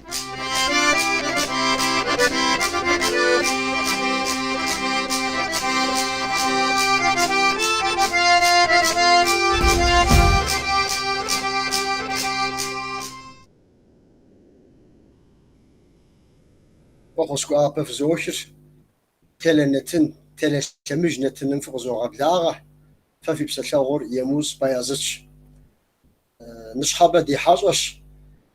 Фӏэхъус гуапэ фызохыр, теленэтын, телелъэмыж нэтыным фыкъызогъэблагъэ, фэ фи псэлъэгъур Емуз Баязытщ. Ныщхьэбэ ди хьэщӏэщ,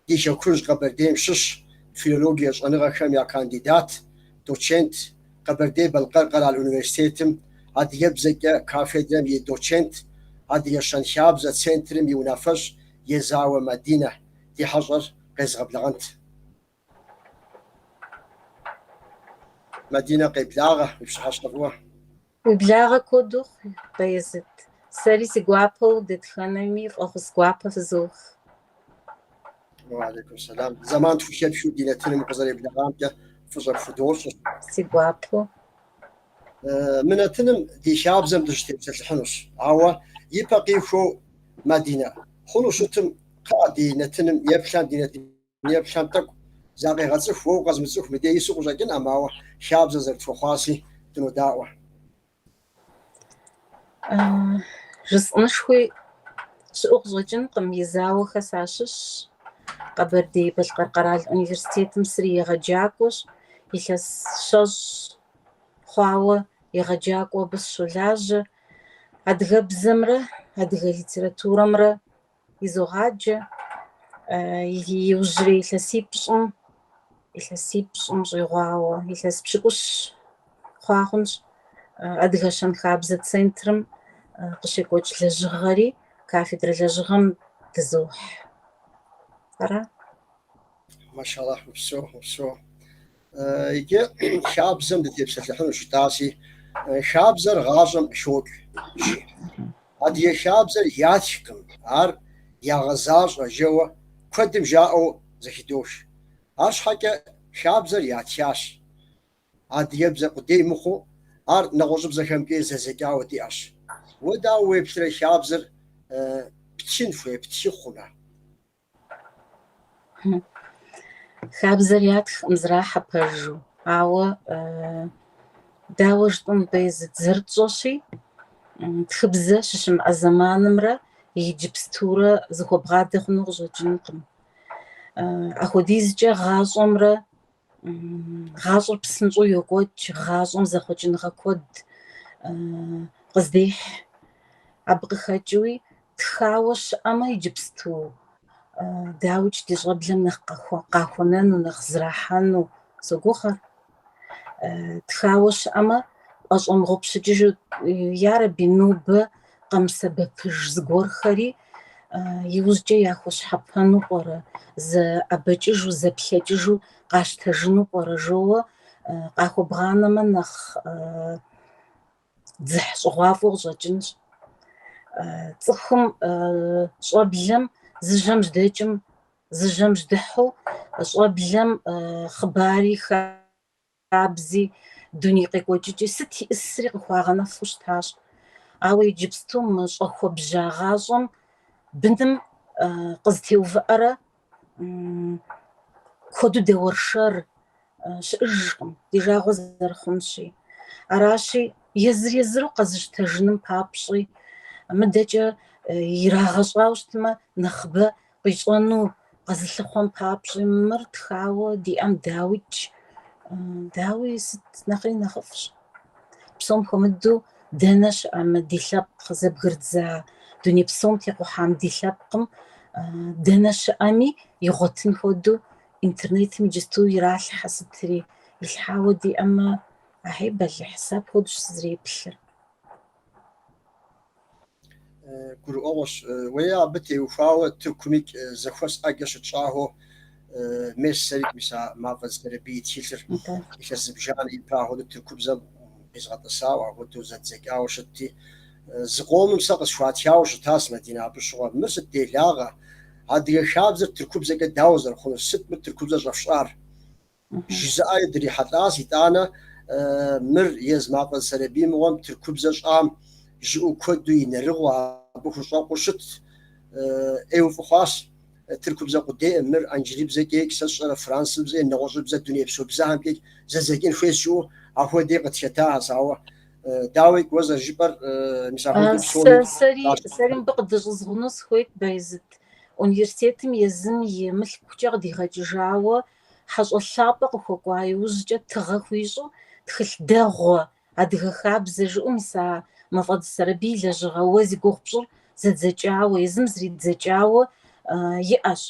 ди хэкужь Къэбэрдейм щыщ, филологие щӏэныгъэхэм я кандидат, дочент, Къэбэрдей-Балъкъэр къэрал университетым адыгэбзэкӏэ кафедрэм и дочент, Адыгэ щэнхабзэ центрым и унафэщӏ Езауэ Мадинэ. Ди хьэщӏэр къезгъэблэгъэнт. Мадинэ, къеблагъэ, уи пщыхьэщхьэ фӏыуэ. Уи благъэ куэд ухъу, Баязыт. Сэри си гуапэу дэтхэнэми фӏэхъус гуапэ фызох. Уалейкум сэлам. Зэман тхухэпхыу ди нэтыным укъызэреблэгъамкӏэ фӏыщӏэ пхудощӏыр. Си гуапэу. Мы нэтыным ди хабзэм дыщытепсэлъыхьынущ, ауэ ипэ къихуэу, Мадинэ, хъуну щытым, кхъыӏэ, ди нэтыным еплъам, ди нэтын Еплъам тӏэкӏу закъегъэцӏыху, уэ укъэзмыцӏыху мыдей ису къыщӏэкӏынӏэм, ауэ хабзэ зэрытхуэхъуаси дынодаӏуэ. Жысӏэнышхуи щыӏэу къыщӏэкӏынкъым, Езауэхэ сащыщщ. Къэбэрдей-Балъкъэр къэрал университетым сриегъэджакӏуэщ, илъэс щэщӏ хъуауэ егъэджакӏуэ абы сыщолажьэ. Адыгэбзэмрэ адыгэ литературэмрэ изогъаджэ. Иужьрей илъэсипщӏым, илъэсипщӏым щӏигъуауэ, илъэс пщыкӏущ хъуа хъунщ, Адыгэ щэнхабзэ центрым къыщекӏуэкӏ лэжьыгъэри кафедрэ лэжьыгъэм дызохь. Ара? Машаллахь, упсэу, упсэу. Иджы хабзэм дытепсэлъыхьыну жытӏаси, хабзэр гъащӏэм къыхокӏ, жи. Адыгэ хабзэр ятхкъым, ар ягъэзащӏэ жэуэ куэдым жаӏэу зэхыдох. Арщхьэкӏэ хабзэр ятхащ. Адыгэбзэ къудей мыхъуу, ар нэгъуэщӏыбзэхэмкӏи зэдзэкӏауэ диӏэщ. Уэ дауэ уеплърэ хабзэр птхын хуей, птхы хъунэ? Хабзэр ятхкъым, зэрахьэ пэжу, ауэ дауэ жытӏэн, Баязыт, зэрытщӏэщи, тхыбзэ щыщымыӏэ зэманымрэ иджыпстурэ зыхуэбгъадэ хъуну къыщӏэкӏынкъым. Ахуэдизкӏэ гъащӏэмрэ гъащӏэр псынщӏэу йокӏуэкӏ, гъащӏэм зэхъуэкӏыныгъэ куэд къыздехь. Абы къыхэкӏыуи тхауэ щыӏэмэ иджыпсту, дауикӏ ди щӏэблэм нэхъ къахуэнэну, нэхъ зрахьэну согугъэр. Тхауэ щыӏэмэ, пӏэщӏэмыгъупщыкӏыжу, ярэби, нобэ къэмысэбэпыж зыгуэрхэри иужькӏэ яхуэщхьэпэну пӏэрэ, зэӏэбэкӏыжу, зэплъэкӏыжу къащтэжыну пӏэрэ жоуэ къахуэбгъанэмэ нэхъ дзыхь щӏыгъуафӏэу къыщӏэкӏынщ. Цӏыхум щӏэблэм зы жьэм жьэдэкӏым, зы жьэм жьэдыхьэу щӏэблэм хъыбари хабзи, дуней къекӏуэкӏыкӏи сыт иӏысри къыхуагъэнэфу щытащ. Ауэ иджыпсту мы щӏэхуэбжьа гъащӏэм быным къызэтеувыӏэрэ куэду дэуэршэр щыӏэжкъым, ди жагъуэ зэрыхъунщи. Аращи, езыр-езыру къэзыщтэжыным папщӏи, мыдэкӏэ ирагъэщӏауэ щытмэ, нэхъыбэ къищӏэну къэзылъыхъуэм папщӏи, мыр тхауэ диӏэм дауикӏ, дауи сыт нэхъри нэхъыфӏщ. Псом хуэмыдэу дэнэ щыӏэ мы ди лъэпкъ зэбгырыдза дуней псом текъухьа мы ди лъэпкъым дэнэ щыӏэми игъуэтын хуэдэу интернетым иджысту иралъхьэ сытри, илъхьауэ диӏэмэ, ахьей бэлыхь, сэ апхуэдэущ сызэреплъыр. Гурыӏуэгъуэщ. Уей абы теухуауэ Тыркумикӏ зэхуэс ӏэджэ щытщӏахэу мес сэрикӏ мис а Мафӏэдз Сэрэбий и тхылъыр илъэс зыбжанэ ипэ ахуэдэу тыркубзэм къизгъэтӏысауэ, ахуэдэу зэдзэкӏауэ щытти, зыкъомым сэ къысхуатхауэ щытащ Мадинэ абы щыгъуэ. Мыр сыт делагъэ? Адыгэ хабзэр тыркубзэкӏэ дауэ зэрыхъунур? Сыт мыр тыркубзэ щӏэфщӏар? Жызыӏэи дрихьэлӏащ, итӏанэ мыр езы Мафӏэдз Сэрэбий мыгъуэм тыркубзэ щӏам жиӏэу куэду и нэрыгъыу абы хущӏэкъуу щытт. ӏейуэ фӏы хъуащ. тыркубзэ къудейкъым, мыр анджылыбзэкӏэикӏ, сэ сщӏэрэ франсыбзэ е нэгъуэщӏыбзэ дунейпсо бзэхэмкӏэикӏ зэдзэкӏын хуейщ жыӏэу апхуэдэ къытхэтахэщ, ауэ дауикӏ уэ зэрыжыпӏэр мис апхуэдэу псоми. Сэри, сэри мыбы къыдыщӏызгъуну сыхуейт, Баязыт. Университетым езым и мылъкукӏэ къыдигъэкӏыжауэ хьэщӏэ лъапӏэ къыхуэкӏуа иужькӏэ тыгъэ хуищӏу тхылъ дэгъуэ Адыгэ хабзэ жыӏэу мис а Мафӏэдз Сэрэбий и лэжьыгъэ уэ зи гугъу пщӏыр зэдзэкӏауэ, езым зридзэкӏауэ иӏэщ.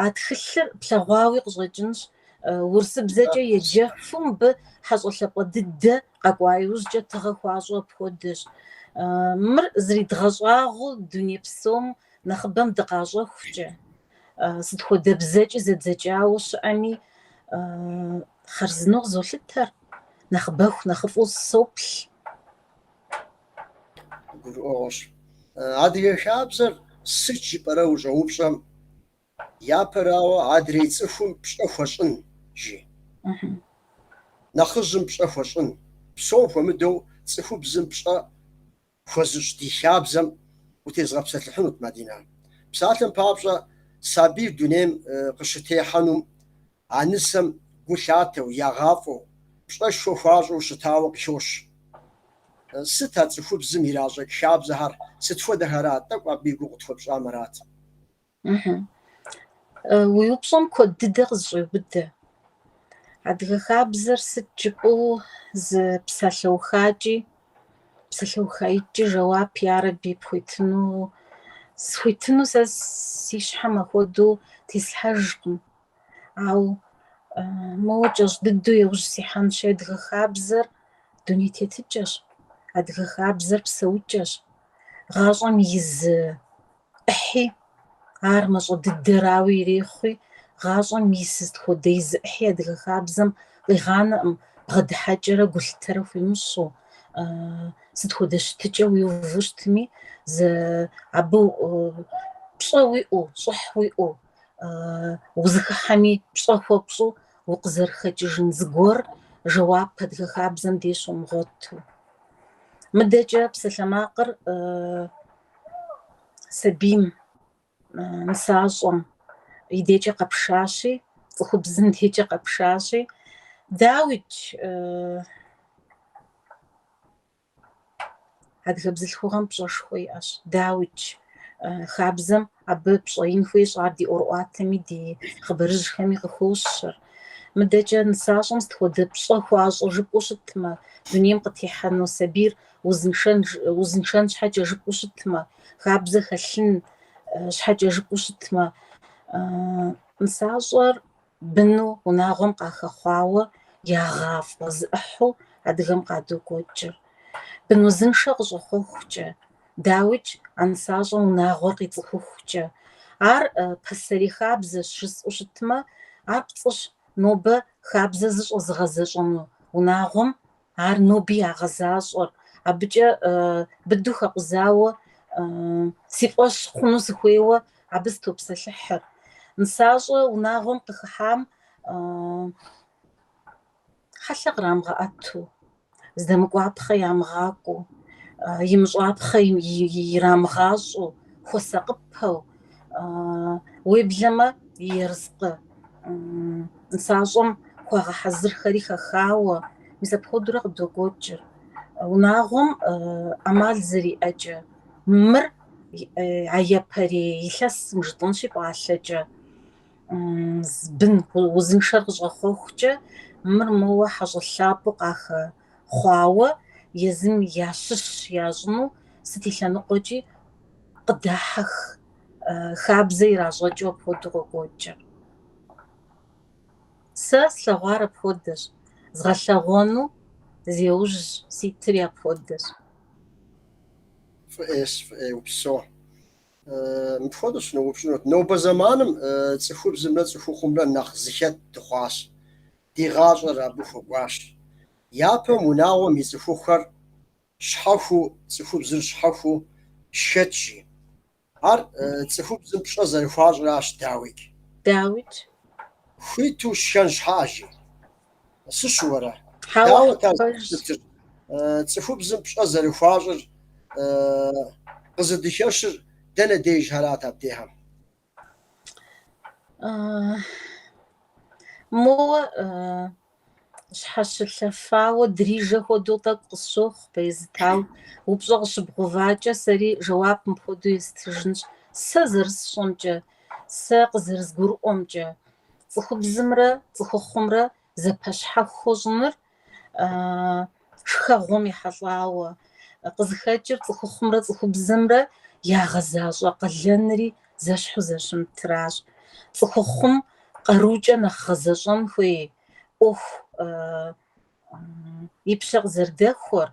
А тхылъыр плъэгъуауи къыщӏэкӏынщ. Урысыбзэкӏэ еджэфу мыбы хьэщӏэ лъапӏэ дыдэ къэкӏуа иужькӏэ тыгъэ хуащӏу апхуэдэщ. Мыр зридгъэщӏагъуэу дуней псом нэхъыбэм дыкъащӏэхукӏэ, сыт хуэдэ бзэкӏи зэдзэкӏауэ щыӏэми, хъарзынэу къызолъытэр, нэхъыбэху нэхъыфӏу соплъ. Гурыӏуэгъуэщ. Адыгэ хабзэр сыт жыпӏэрэ ущӏэупщӏэм, япэрауэ адрей цӏыхум пщӏэ хуэщӏын, жи. Нэхъыжьым пщӏэ хуэщӏын, псом хуэмыдэу цӏыхубзым пщӏэ хуэзыщӏ ди хабзэм утезгъэпсэлъыхьынут, Мадинэ. Псалъэм папщӏэ, сабийр дунейм къыщытехьэнум а нысэм гу лъатэу, ягъафӏэу, пщӏэшхуэ хуащӏу щытауэ къыхощ. Сыт а цӏыхубзым иращӏэкӏ хабзэхэр, сыт хуэдэхэра, тӏэкӏу абы и гугъу къытхуэпщӏам арат. Уи упщӏэм куэд дыдэ къызэщӏеубыдэ. Адыгэ хабзэр сыт жыпӏэу зы псалъэухакӏи, псалъэухаитӏкӏи жэуап ярэби пхуетыну, схуетыну сэ си щхьэм апхуэдэу теслъхьэжкъым. Ауэ моуэ кӏэщӏ дыдэу яужь сихьэнщи, адыгэ хабзэр дуней тетыкӏэщ, адыгэ хабзэр псэукӏэщ. Гъащӏэм и зы ӏыхьи, ар мащӏэ дыдэрауи ирехъуи, гъащӏэм и сыт хуэдэ и зы ӏыхьи адыгэ хабзэм къигъанэкъым, бгъэдыхьэкӏэрэ гулъытэрэ хуимыщӏу, сыт хуэдэ щытыкӏэ уиувэу щытми, зы абы пщӏэ уиӏэу, щӏыхь уиӏэу, узыхыхьэми пщӏэ хуэпщӏу укъызэрыхэкӏыжын зыгуэр жэуап адыгэ хабзэм деж щомыгъуэту. Мыдэкӏэ псалъэмакъыр сабийм, нысащӏэм и дежкӏэ къэпшащи, цӏыхубзым дежкӏэ къэпшащи, дауикӏ, адыгэ бзылъхугъэм пщӏэшхуэ иӏэщ, дауикӏ, хабзэм абы пщӏэ ин хуещӏ, ар ди ӏуэрыӏуатэми ди хъыбарыжьхэми къыхощыр. Мыдэкӏэ нысащӏэм сыт хуэдэ пщӏэ хуащӏу жыпӏэу щытмэ, дунейм къытехьэну сабийр узыншэн, узыншэн щхьэкӏэ жыпӏэу щытмэ, хабзэ хэлъын щхьэкӏэ жыпӏэу щытмэ, нысащӏэр быну унагъуэм къахэхъуауэ ягъафӏэ зы ӏыхьэу адыгэм къадокӏуэкӏыр. Бын узыншэ къыщӏэхъуэхукӏэ, дауикӏ, а нысащӏэм унагъуэр къицӏыхухукӏэ. Ар пасэрей хабзэщ жысӏэу щытмэ, ар пцӏыщ, нобэ хабзэ зыщӏэ зыгъэзэщӏэну унагъуэм Ар ноби ягъэзащӏэр. Абыкӏэ быдэу хэкъузауэ си фӏэщ хъуну сыхуейуэ абы сытопсэлъыхьыр. Нысащӏэ унагъуэм къыхыхьам хьэлъэ кърамыгъэӏэту, здэмыкӏуапхъэ ямыгъакӏуэу, имыщӏапхъэ ирамыгъащӏэу, хуэсакъыпэу, уеблэмэ ерыскъы нысащӏэм хуагъэхьэзырхэри хэхауэ, мис апхуэдэурэ къыдокӏуэкӏыр. Унагъуэм ӏэмал зэриӏэкӏэ, мыр а япэрей илъэсым жытӏэнщи пӏалъэкӏэ, бын узыншэр къыщӏэхъуэхукӏэ, мыр моуэ хьэщӏэ лъапӏэу къахэхъуауэ езым ящыщ ящӏыну сыт и лъэныкъуэкӏи къыдахьэх хабзэ иращӏэкӏыу апхуэдэу къокӏуэкӏыр. Сэ слъэгъуар апхуэдэщ, згъэлъэгъуэну зи ужь ситри апхуэдэщ. Фӏы ӏейщ, фӏы ӏей, упсэу. Мыпхуэдэу сыноупщӏынут. Нобэ зэманым цӏыхубзымрэ цӏыхухъумрэ нэхъ зыхэт дыхъуащ. Ди гъащӏэр абы хуэкӏуащ. Япэм унагъуэм и цӏыхухъухэр щхьэхуэу, цӏыхубзыр щхьэхуэу шхэт жи. Ар цӏыхубзым пщӏэ зэрыхуащӏращ, дауикӏ. Дауикӏ. Хуиту шхэн щхьа, жи. Сыщыуэрэ? Хьэуэ, Дауэт ар пэжщ. зэрыщытыр? Цӏыхубзым пщӏэ зэрыхуащӏыр къызыдыхэщыр дэнэ дежхэрат абдехэм? Моуэ щхьэщылъэфауэ дрижэ хуэдэу тӏэкӏу къысщохъу, Баязыт, ауэ упщӏэ къыщыбгъэувакӏэ сэри жэуап мыпхуэдэу естыжынщ. Сэ зэрысщӏэмкӏэ, сэ къызэрызгурыӏуэмкӏэ, цӏыхубзымрэ цӏыхухъумрэ зэпэщхьэхуэу щӏыныр шхэгъуэм ехьэлӏауэ, къызыхэкӏыр цӏыхухъумрэ цӏыхубзымрэ ягъэзащӏэ къалэнри зэщхьу зэрыщымытыращ. Цӏыхухъум къарукӏэ нэхъ гъэзэщӏэн хуей ӏуэху и пщэ къызэрыдэхуэр,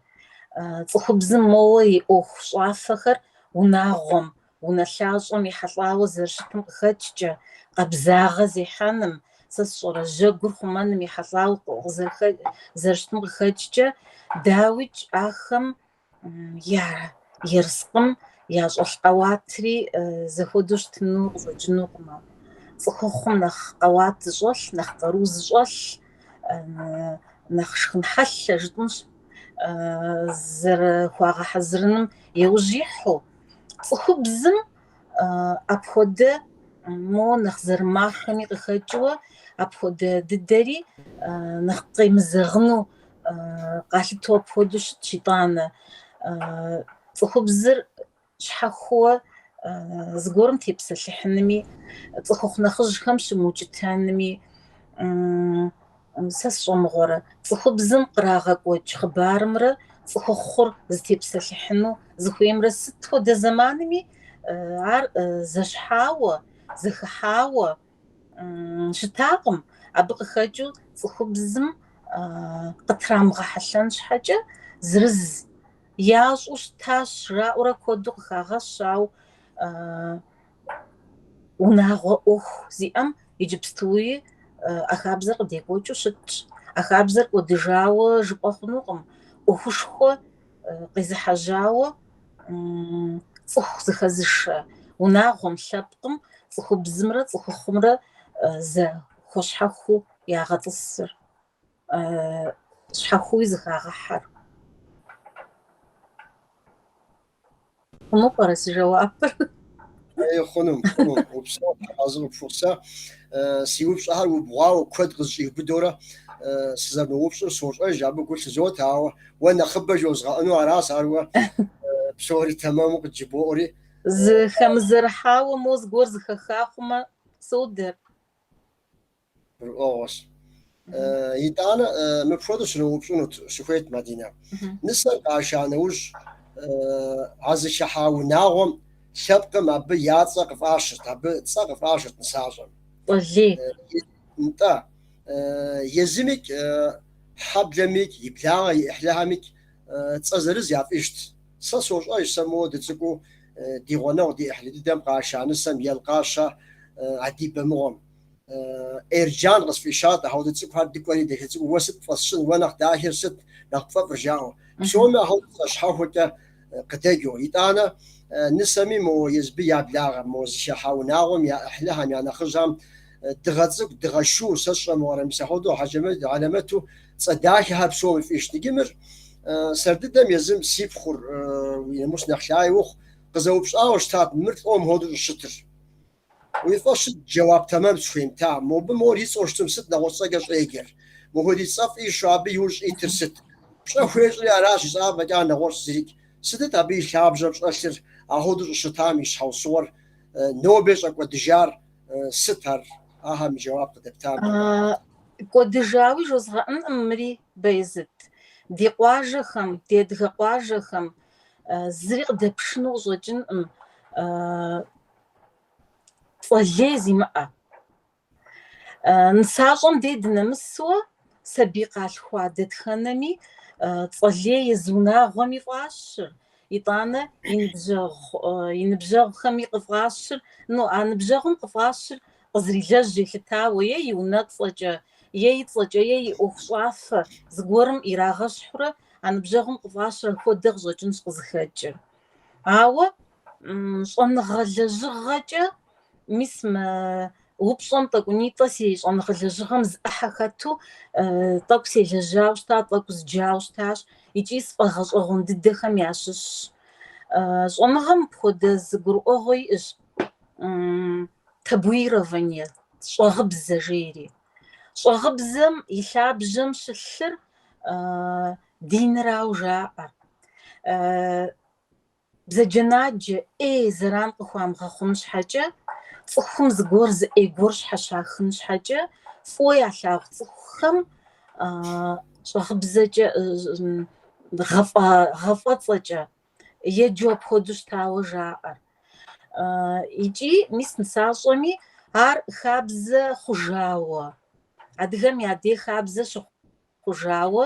цӏыхубзым моуэ и ӏуэхущӏафэхэр унагъуэм, унэлъащӏэм ехьэлӏауэ зэрыщытым къыхэкӏкӏэ, къабзагъэ зехьэным, сэ сщӏэрэ жьэгур хъумэным ехьэлӏауэ зэрыщытым къыхэкӏкӏэ, дауикӏ, ахэм я ерыскъым ящӏэлъ къэуатри зэхуэдэу щытыну къыщӏэкӏынукъым. Цӏыхухъум нэхъ къэуат зыщӏэлъ, нэхъ къару зыщӏэлъ, нэхъ шхын хьэлъэ жытӏэнщ, зэрыхуагъэхьэзырыным яужь ихьэу, цӏыхубзым апхуэдэ мо нэхъ зэрымахэми къыхэкӏыуэ, апхуэдэ дыдэри нэхъ къемызэгъыну къалъытэу апхуэдэу щытщ итӏанэ. Цӏыхубзыр щхьэхуэуэ зыгуэрым тепсэлъыхьынми, цӏыхухъу нэхъыжьхэм щымыукӏытэнми, сэ сщӏэ мыгъуэрэ, цӏыхубзым кърагъэкӏуэкӏ хъыбарымрэ цӏыхухъур зытепсэлъыхьыну зыхуеймрэ сыт хуэдэ зэманми ар зэщхьауэ, зэхыхьауэ щытакъым. Абы къыхэкӏыу цӏыхубзым къытрамыгъэхьэлъэн щхьэкӏэ зырыз ящӏу щытащ, жаӏэурэ куэду къыхагъэщ, ауэ унагъуэ ӏуэху зиӏэм иджыпстуи а хабзэр къыдекӏуэкӏыу щытщ. А хабзэр кӏуэдыжауэ жыпӏэ хъунукъым. Ӏуэхушхуэ къезыхьэжьауэ цӏыху зыхэзышэ унагъуэм, лъэпкъым цӏыхубзымрэ цӏыхухъумрэ зэхуэщхьэхуу ягъэтӏысыр, щхьэхууи зыхагъэхьэр. Хъуну пӏэрэ си жэуапыр? Ей, хъунум, хъунум. Упсэу, арэзы къыпхухъу. Сэ си упщӏэхэр убгъуауэ куэд къызэщӏиубыдэурэ сызэрыноупщӏыр сощӏэж, абы гу лъызотэ, ауэ уэ нэхъыбэ жозгъэӏэну аращ, ар уэ псори тэмэму къыджыбоӏэри. Зыхэмызэрыхьауэ мо зыгуэр зыхэха хъумэ, содэр. Гурыӏуэгъуэщ. Итӏанэ мыпхуэдэу сыноупщӏынут, сыхуейт, Мадинэ. Нысэр къаша нэужь, а зыхыхьа унагъуэм лъэпкъым абы я цӏэ къыфӏащырт, абы цӏэ къыфӏащырт нысащӏэм. Цӏэ лей. Нтӏэ, езымикӏ, хьэблэмикӏ, и благъэ, и ӏыхьлыхэмикӏ цӏэ зырыз яфӏищт. Сэ сощӏэж, сэ моуэ дыцӏыкӏуу ди гъунэгъу, ди ӏыхьлы дыдэм къаша нысэм Елкъащэ Адибэ мыгъуэм. Эрджан къысфӏищат, ахуэдэ цӏыкӏухэр дыкӏуэри дахэ цӏыкӏуу, уэ сыт пфӏэсщын, уэ нэхъ дахэр сыт, нэхъ пфӏэфӏыр жаӏэу. Псоми ахуэдэ цӏэ щхьэхуэкӏэ къыдэджэу. Итӏанэ нысэми мо езбы я благъэ, мо зыхыхьа унагъуэм я ӏыхьлыхэм, я нэхъыжьхэм дыгъэ цӏыкӏу, дыгъэ шу, сэ сщӏэ мыгъуэрэ, мис ахуэдэу хьэлэмэту цӏэ дахэхэр псоми фӏищт. Иджы мыр сэр дыдэм езым си пхъур, уи нэмыс нэхъ лъаи ухъу, къызэупщӏауэ щытат, мыр лӏо мыхуэдэу щӏыщытыр. Уи фӏэщ сыт жэуап тэмэм схуемыта? Мобы мор и цӏэу щытым сыт нэгъуэщӏ цӏэкӏэ щӏеджэр? Мыхуэдиз цӏэ фӏищу абы иужь щӏитыр сыт? Пщӏэ хуещӏри аращ, жысӏа фӏэкӏа нэгъуэщӏ зырикӏ. Сытыт абы и лъабжьэм щӏэлъыр, ахуэдэу щӏыщытам и щхьэусыгъуэр, нобэ щӏэкӏуэдыжар сыт ар? Ахэм и жэуап къыдэптам. Кӏуэдыжауи жозгъэӏынкъым мыри, Баязыт. Ди къуажэхэм, ди адыгэ къуажэхэм зыри къыдэпшыну къыщӏэкӏынкъым. Цӏэ лей зимыӏэ. Нысащӏэм дей дынэмысуэ, сабий къалъхуа дэтхэнэми цӏэ лей езы унагъуэми фӏащыр, итӏанэ и ныбжьэгъу и ныбжьэгъухэми къыфӏащыр, ну, а ныбжьэгъум къыфӏащыр къызэрилэжь елъытауэ, е и унэцӏэкӏэ, е и цӏэкӏэ, е и ӏуэхущӏафэ зыгуэрым ирагъэщхьурэ а ныбжьэгъум къыфӏащыр апхуэдэ къыщӏэкӏынщ къызыхэкӏыр. Ауэ щӏэныгъэ лэжьыгъэкӏэ, мис мы упщӏэм тӏэкӏунитӏэ си щӏэныгъэ лэжьыгъэм зы ӏыхьэ хэту тӏэкӏу селэжьауэ щыта, тӏэкӏу зджауэ щытащ икӏи сфӏэгъэщӏэгъуэн дыдэхэм ящыщщ. Щӏэныгъэм мыпхуэдэ зы гурыӏуэгъуэ иӏэщ, табуирование. щӏагъыбзэ жери. Щӏагъыбзэм и лъабжьэм щылъыр динырауэ жаӏэр. Бзаджэнаджэ, ӏей зэран къыхуамыгъэхъун щхьэкӏэ, цӏыхум зыгуэр зы ӏей гуэр щхьэщахын щхьэкӏэ, фӏыуэ ялъагъу цӏыхухэм щӏагъыбзэкӏэ, гъэфӏэцӏэкӏэ еджэу апхуэдэу щытауэ жаӏэр. Икӏи мис нысащӏэми ар хабзэ хъужауэ, адыгэм я дей хабзэ щыхъужауэ,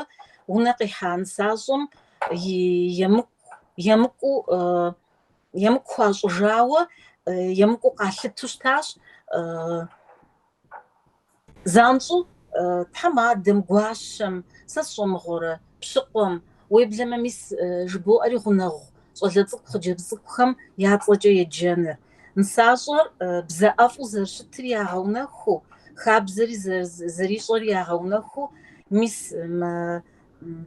унэ къихьа нысащӏэм и емыкӏу, емыкӏу хуащӏыжауэ, емыкӏуу къалъытэу щытащ. Занщӏэу тхьэмадэм, гуащэм, сэ сщӏэ мыгъуэрэ, пщыкъуэм, уеблэмэ мис жыбоӏэри гъунэгъу щӏалэ цӏыкӏу, хъыджэбз цӏыкӏухэм я цӏэкӏэ еджэныр. Нысащӏэр бзэ ӏэфӏу зэрыщытри ягъэунэхуу, хабзэри зэрищӏэри ягъэунэхуу, мис мы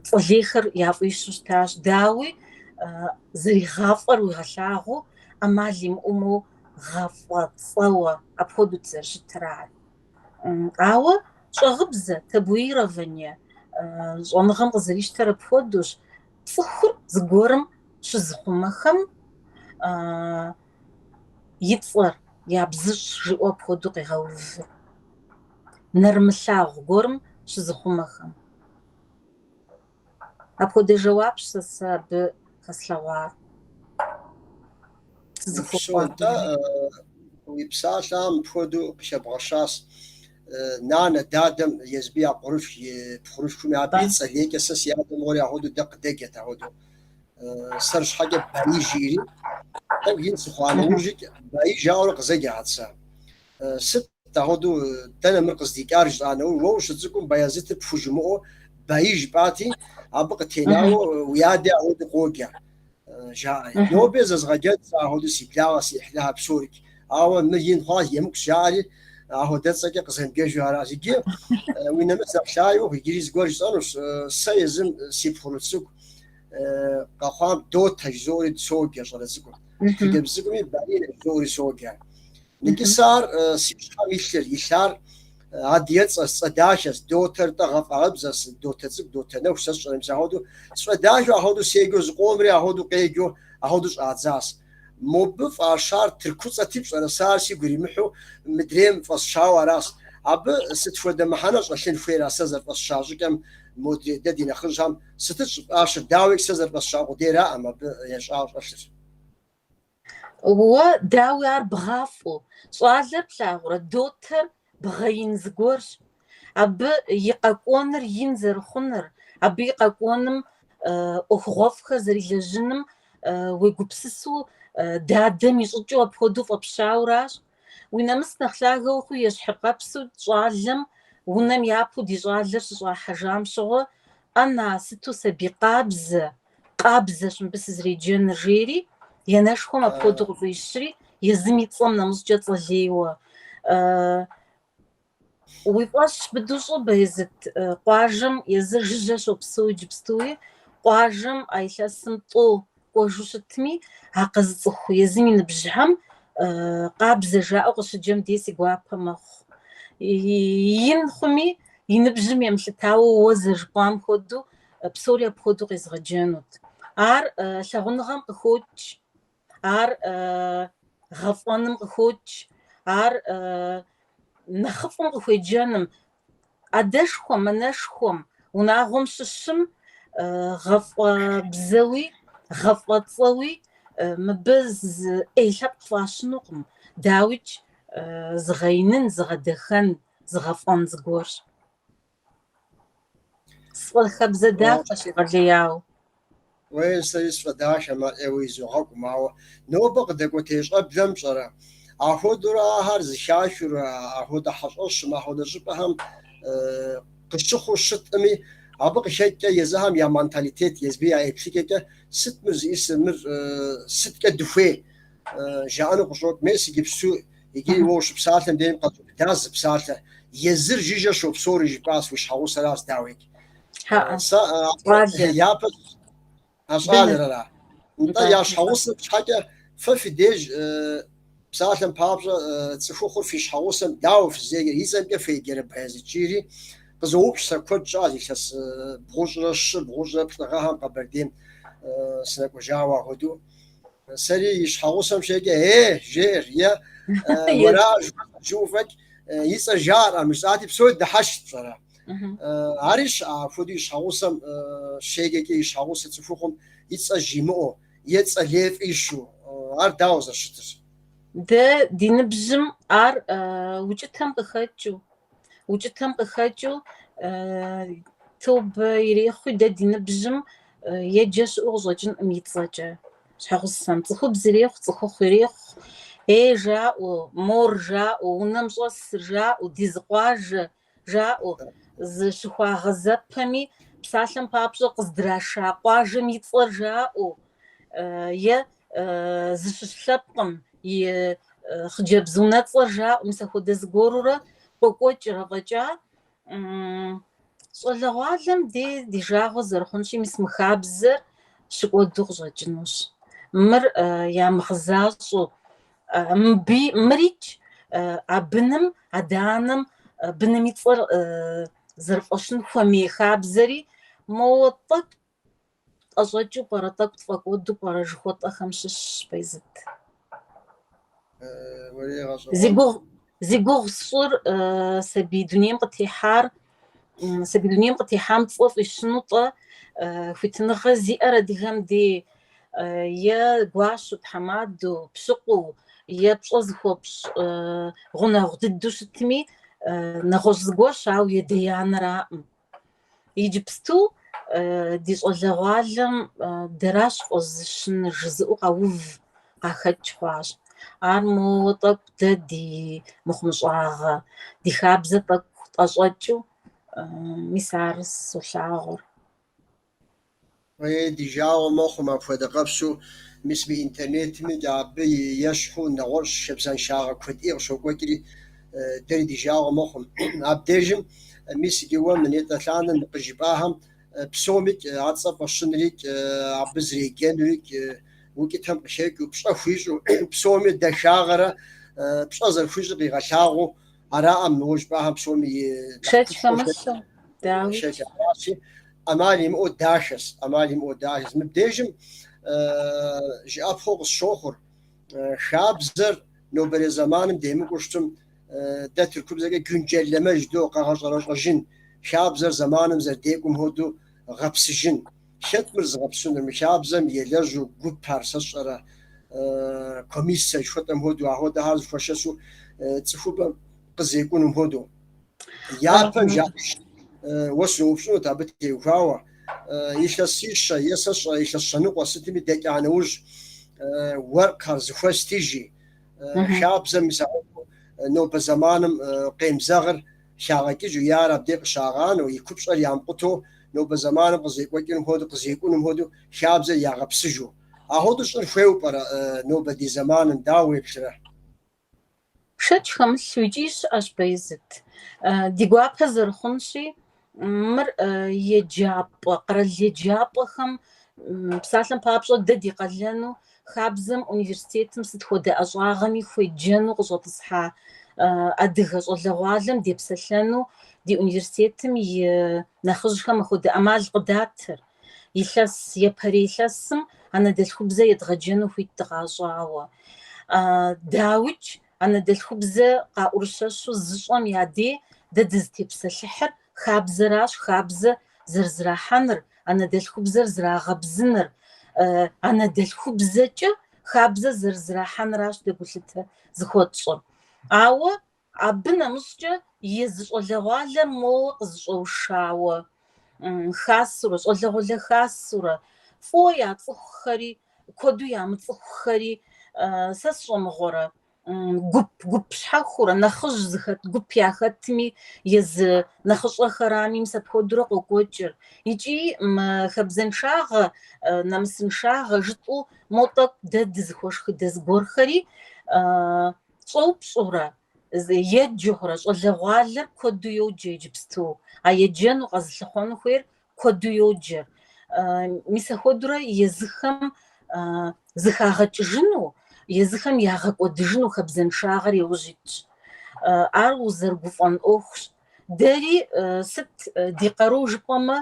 цӏэ лейхэр яфӏищу щытащ. Дауи, зэригъафӏэр уигъэлъагъуу, ӏэмал имыӏэу моуэ гъэфӏэцӏэуэ апхуэдэут зэрыщытыр ар. Ауэ щӏагъыбзэ, табуирование, щӏэныгъэм къызэрищтэр апхуэдэущ, цӏыхур зыгуэрым щызыхъумэхэм и цӏэр ябзыщӏ жиӏэу апхуэдэу къегъэувыр. Нэрымылъагъу гуэрым щызыхъумэхэм. Апхуэдэ жэуапщ сэ сэ абы хэслъэгъуар. Упсэу, нтӏэ, уи псалъэм мыпхуэдэу къыхэбгъэщащ. Нанэ, дадэм езыби я къуэрылъху, и пхъурылъхуми абы и цӏэ лейкӏэ сэ си адэм мыгъуэри ахуэдэу дэ къыдэджэт ахуэдэу. Сэр щхьэкӏэ Баий жиӏэри, тӏэкӏу ин сыхъуа нэужькӏэ Баий жаӏэурэ къызэджахэт сэ. Сыт ахуэдэу дэнэ мыр къыздикӏар жысӏа нэужь, уэ ущыцӏыкӏум Баязытыр пхужымыӏэу Баий жыпӏати, абы къытенауэ уи адэ ахуэдэу къоджэ, жаӏэри. Нобэ зэзгъэджэнт сэ ахуэдэу си благъэ, си ӏыхьлыхэр псорикӏ. Ауэ мыр ин хъуащ, емыкӏущ жаӏэри, ахуэдэцӏэкӏэ къызэмыджэжу аращ. Иджы уи нэмыс нэхъ лъагэ ухъу, иджыри зыгуэр жысӏэнущ. Сэ езым си пхъурылъху цӏыкӏу къэхъуам Дотэ жызоӏэри соджэ щӏалэ цӏыкӏум. Хъыджэбз цӏыкӏуми Баринэ жызоӏэри соджэ. Иджы сэ ар си щхьэм илъыр, илъар адыгэцӏэщ, цӏэ дахэщ, Дотэр-тӏэ гъэфӏагъыбзэщ, Дотэ цӏыкӏу, Дотэ нэху сэ сщӏэрэ, мис ахуэдэу сфӏэдахэу ахуэдэу седжэу зыкъомри ахуэдэу къеджэу ахуэдэу щӏадзащ. Мобы фӏащар тыркуцӏэти пщӏэрэ, сэ ар сигу иримыхьу мыдрейм фӏэсщауэ аращ. Абы сыт хуэдэ мыхьэнэ щӏэлъын хуейр а сэ зэрыфӏэсща щӏыкӏэм модрей дэ ди нэхъыжьхэм сытыт щӏыфӏащыр, дауикӏ сэ зэрыфӏэсща къудейраӏым абы ещӏауэ щӏэлъыр. Уэ, дауи, ар бгъафӏэу, щӏалэр плъагъурэ, Дотэр бгъэин зыгуэрщ. Абы и къэкӏуэныр ин зэрыхъуныр, абы и къэкӏуэным ӏуэхугъуэфӏхэр зэрилэжьыным уегупсысу дадэм и щӏыкӏэу апхуэдэу фӏэпщауращ. Уи нэмыс нэхъ лъагэ ухъуи ещхьыркъэпсу щӏалэм унэм япэу ди щӏалэр щыщӏахьэжам щыгъуэ, ӏэна, сыту сабий къабзэ, къабзэщ мыбы сызреджэныр, жери, и анэшхуэм апхуэдэу къыфӏищри, езым и цӏэм нэмыщӏкӏэ цӏэ лейуэ. Уи фӏэщ быдэу щӏы, Баязыт, къуажэм езыр жыжьэ щопсэу иджыпстуи, къуажэм а илъэсым тӏэу кӏуэжу щытми, а къэзыцӏыху езым и ныбжьхэм къабзэ жаӏэу къыщыджэм дей си гуапэ мэхъу. Ин хъуми, и ныбжьым емылъытауэ уэ зэрыжыпӏам хуэдэу, псори апхуэдэу къезгъэджэнут. Ар лъагъуныгъэм къыхокӏ, ар гъэфӏэным къыхокӏ, ар нэхъыфӏым къыхуеджэным, адэшхуэм, анэшхуэм, унагъуэм щыщым гъэфӏэбзэуи, гъэфӏэцӏэуи мыбы зы ӏей лъэпкъ фӏащынукъым. Дауикӏ, зыгъэинын, зыгъэдэхэн, зыгъэфӏэн зыгуэрщ. Сфӏэхабзэ дахэщ егъэлеяуэ. Уей, сэри сфӏэдахэм ар ӏейуэ изогъэкӏум, ауэ нобэ къыдэкӏуэтей щӏэблэм пщӏэрэ, ахуэдэурэ ахэр зыхахыурэ, ахуэдэ хьэщӏэщым, ахуэдэ щӏыпӏэхэм къыщыхъуу щытӏыми, абы къыхэкӏкӏэ езыхэм я менталитет, езыби я еплъыкӏэкӏэ сыт мыр зиӏысыр, мыр сыткӏэ дыхуей жаӏэну къыщӏокӏ. Мес иджыпсту Иджыри уэ ущыпсалъэм дейм къэзубыдащ зы псалъэ. Езыр жыжьэ щопсэури жыпӏащ, уи щхьэгъусэращ, дауикӏ. Хьэӏэ. Сэ Щӏалэр. япэ а щӏалэр ара. Нтӏэ, я щхьэгъусэм щхьэкӏэ фэ фи деж. Псалъэм папщӏэ, цӏыхухъур фи щхьэгъусэм дауэ фызеджэр, и цӏэмкӏэ феджэрэ Баязит жиӏэри, къызоупщӏ сэ куэд щӏащ, илъэс 3 щы, 3 плӏы гъэхэм Къэбэрдейм сынэкӏуэжауэ апхуэдэу. Сэри и щхьэгъусэм щеджэ, е, жеӏэр, е, уэра жыӏэу фӏэкӏ, и цӏэр жаӏэркъым, жысӏати, псори дыхьэшхт, пщӏэрэ. Ари щыӏэ, апхуэдэу и щхьэгъусэм щеджэкӏэ и щхьэгъусэ цӏыхухъум и цӏэр жимыӏэу, е цӏэ лей фӏищу, ар дауэ зэрыщытыр? Дэ ди ныбжьым ар укӏытэм къыхэкӏыу, укӏытэм къыхэкӏыу тобэ ирехъуи, дэ ди ныбжьым еджэ щыӏэу къыщӏэкӏынкъым и цӏэкӏэ щхьэгъусэм. Цӏыхубз ирехъу, цӏыхухъу ирехъу, ей жаӏэу, мор жаӏэу, унэм щӏэсыр жаӏэу, ди зы къуажэ жаӏэу, зыщыхуагъэзэпэми, псалъэм папщӏэ къыздраша къуажэм и цӏэр жаӏэу, е зыщыщ лъэпкъым и хъыджэбз унэцӏэр жаӏэу, мис апхуэдэ зыгуэрурэ къокӏуэкӏыр афӏэкӏа. Щӏалэгъуалэм дей ди жагъуэ зэрыхъунщи, мис мы хабзэр щыкӏуэду къыщӏэкӏынущ. Мыр ямыгъэзащӏэу, мыбы мырикӏ а быным, адэ-анэм быным и цӏэр зэрыфӏэщын хуэмей хабзэри моуэ тӏэкӏу тӏэщӏэкӏыу пӏэрэ, тӏэкӏу тфӏэкӏуэду пӏэрэ жыхуэтӏэхэм щыщщ, Баязит. Уэрей гъэщӏэгъуэн. Зи гугъу сщӏыр сабий дунейм къытехьар, сабий дунейм къытехьам цӏэ фӏищыну-тӏэ, хуитыныгъэ зиӏэр адыгэм дей е гуащэу, тхьэмадэу, пщыкъуу, е пщӏэ зыхуэпщӏ гъунэгъу дыдэу щытми, нэгъуэщӏ зыгуэрщ, ауэ и адэ-анэраӏым. Иджыпсту ди щӏалэгъуалэм дэращ фӏэзыщыныр жызыӏэу къэув къахэкӏ хъуащ. Ар моуэ тӏэкӏу дэ ди мыхъумыщӏагъэ, ди хабзэ тӏэкӏу тӏэщӏэкӏыу, мис ар солъагъур. Е ди жагъуэ мэхъум апхуэдэ къэпсу, мис мы интернетми абы ещхьу нэгъуэщӏ хабзэншагъэ куэдӏи къыщокӏуэкӏри, дэри ди жагъуэ мэхъум. Абдежым мис иджы уэ мы нетӏэ лъандэм къыжыпӏахэм псомикӏ а цӏэ фӏэщынрикӏ, абы зэреджэнурикӏ, укӏытэм къыхэкӏыу, пщӏэ хуищӏу, псоми дахагъэрэ пщӏэ зэрыхуищӏыр къигъэлъагъуэу Араӏэм мы уэ жыпӏахэм псоми и Шэч хэмылъу, дауикӏ. Шэч аращи, ӏэмал имыӏэу дахэщ, ӏэмал имыӏэу дахэщ. Мыбдежым жыӏэпхъэу къысщохъур, хабзэр нобэрей зэманым демыкӏуу щытым, дэ тыркубзэкӏэ güncelleme жыдоӏэ, къэгъэщӏэрэщӏэжын, хабзэр зэманым зэрыдекӏум хуэдэу гъэпсыжын. Хэт мыр зыгъэпсынур? Мы хабзэм елэжьу гупхэр, сэ сщӏэрэ, комиссэ жыхуэтӏэм хуэдэу, ахуэдэхэр зэхуэшэсу цӏыхубэм къызекӏунум хуэдэу. Япэм жаӏэж, уэ сыноупщӏынут абы теухуауэ, илъэсищэ е сэ сщӏэрэ илъэс щэныкъуэ сытми дэкӏа нэужь, уэркъхэр зэхуэсти жи, хабзэм мис ахуэдэу нобэ зэманым къемызэгъыр хагъэкӏыжу е ар абдей къыщагъанэу, и купщӏэр ямыкъутэу, нобэ зэманым къызекӏуэкӏыным хуэдэу, къызекӏуным хуэдэу хабзэр ягъэпсыжу. Ахуэдэу щӏын хуейуэ пӏэрэ нобэ ди зэманым, дауэ уеплърэ? Шэч хэмылъу икӏи щыӏэщ, Баязит. Ди гуапэ зэрыхъунщи, мыр еджапӏэ, къэрал еджапӏэхэм, псалъэм папщӏэ, дэ ди къалэну хабзэм университетым сыт хуэдэ ӏэщӏагъэми хуеджэну къыщӏэтӏысхьа адыгэ щӏалэгъуалэм депсэлъэну ди университетым и нэхъыжьхэм апхуэдэ ӏэмал къыдатыр. Илъэс, япэрей илъэсым анэдэлъхубзэ едгъэджэну хуит дыкъащӏауэ. Дауикӏ, анэдэлъхубзэ къаӏурыщэщу зыщӏэм я дей дэ дызытепсэлъыхьыр хабзэращ, хабзэ зэрызэрахьэныр, анэдэлъхубзэр зэрагъэбзыныр, анэдэлъхубзэкӏэ хабзэ зэрызэрахьэныращ дэ гулъытэ зыхуэтщӏыр. Ауэ абы нэмыщӏкӏэ езы щӏалэгъуалэр моуэ къызыщӏэушауэ, хасэурэ, щӏалэгъуалэ хасэурэ, фӏыуэ яцӏыхухэри, куэду ямыцӏыхухэри, сэ сщӏэмыгъуэрэ, гуп, гуп щхьэхуэурэ, нэхъыжь зыхэт гуп яхэтми, езы нэхъыщӏэхэрами, мис апхуэдэурэ къокӏуэкӏыр. Икӏи мы хабзэншагъэ, нэмысыншагъэ жытӏэу мо тӏэкӏу дэ дызыхуэшхыдэ зыгуэрхэри щӏэупщӏэурэ, еджэурэ, щӏалэгъуалэр куэду йоджэ иджыпсту. А еджэну, къэзылъыхъуэну хуейр куэду йоджэр. Мис апхуэдэурэ езыхэм зыхагъэкӏыжыну. езыхэм ягъэкӏуэдыжыну хабзэншагъэр яужь итщ. Ар узэрыгуфӏэн ӏуэхущ. Дэри сыт ди къару жыпӏэмэ,